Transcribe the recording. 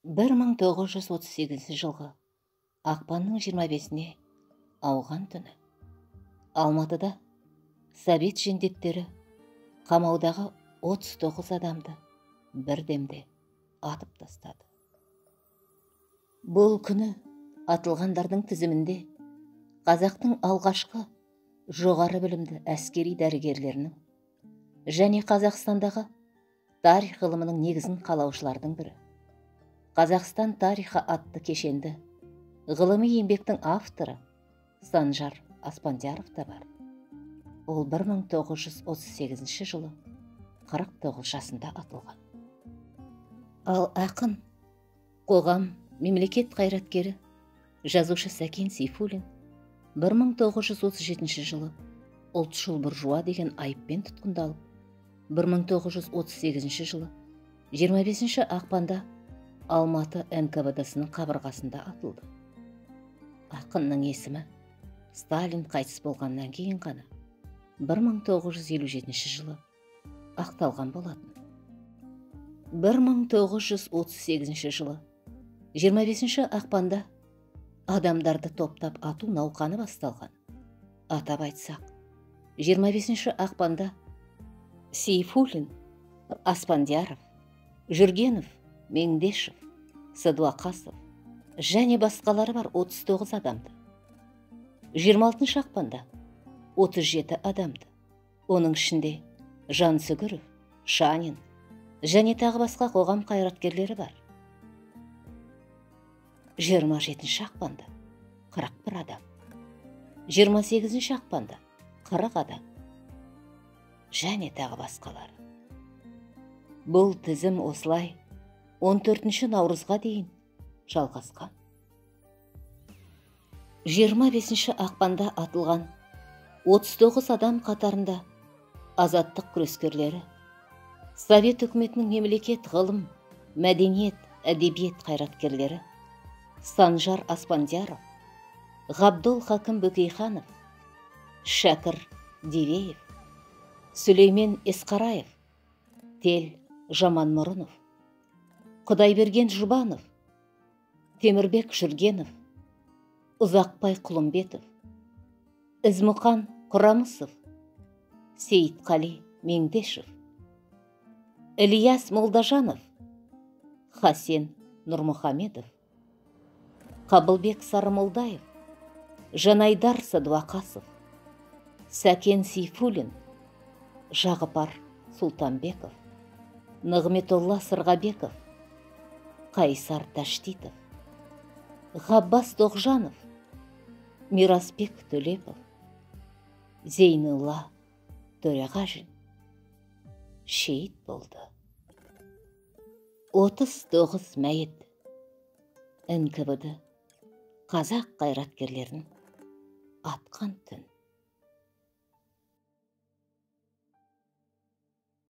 1938 жылғы ақпанның 25-іне ауған түні Алматыда совет жендеттері қамаудағы 39 адамды бір демде атып тастады. Бұл күні атылғандардың тізімінде қазақтың алғашқы жоғары білімді әскери дәрігерлерінің және Қазақстандағы тарих ғылымының негізін қалаушылардың бірі, Қазақстан тарихы атты кешенді ғылыми еңбектің авторы Санжар Аспандияров та бар. Ол 1938 жылы 49 жасында атылған. Ал ақын, қоғам, мемлекет қайраткері, жазушы Сәкен Сейфуллин 1937 жылы ұлтшыл буржуа деген айыппен тұтқындалып, 1938 жылы 25 ақпанда Алматы НКВД-сының қабырғасында атылды. Ақынның есімі Сталин қайтыс болғаннан кейін ғана 1957 жылы ақталған болатын. 1938 жылы 25 ақпанда адамдарды топтап ату науқаны басталған. Атап айтсақ, 25 ақпанда Сейфуллин, Аспандияров, Жүргенов, Меңдешев, Садуақасов және басқалары бар 39 адамды. 26 ақпанда 37 адамды, оның ішінде Жансүгіров, Шанин және тағы басқа қоғам қайраткерлері бар. 27 ақпанда 41 адам, 28 ақпанда 40 адам және тағы басқалары. Бұл тізім осылай 14 наурызға дейін жалғасқан. 25 ақпанда атылған 39 адам қатарында азаттық күрескерлері, Совет үкіметінің мемлекет, ғылым, мәдениет, әдебиет қайраткерлері Санжар Аспандияров, Ғабдол Хакім Бөкейханов, Шәкір Дивеев, Сүлеймен Есқараев, Тел Жаманмұрынов, Құдайберген Жұбанов, Темірбек Жүргенов, Ұзақбай Құлымбетов, Ізмұқан Құрамысов, Сейітқали Меңдешев, Ілияс Молдажанов, Хасен Нұрмұхамедов, Қабылбек Сарымолдаев, Жанайдар Садуақасов, Сәкен Сейфуллин, Жағыпар Сұлтанбеков, Нығметолла Сырғабеков, Қайсар Таштитов, Ғаббас Тоғжанов, Мирасбек Төлепов, Зейнолла Төреғажин шейіт болды. 39 мәйіт НКВД қазақ қайраткерлерін атқан түн.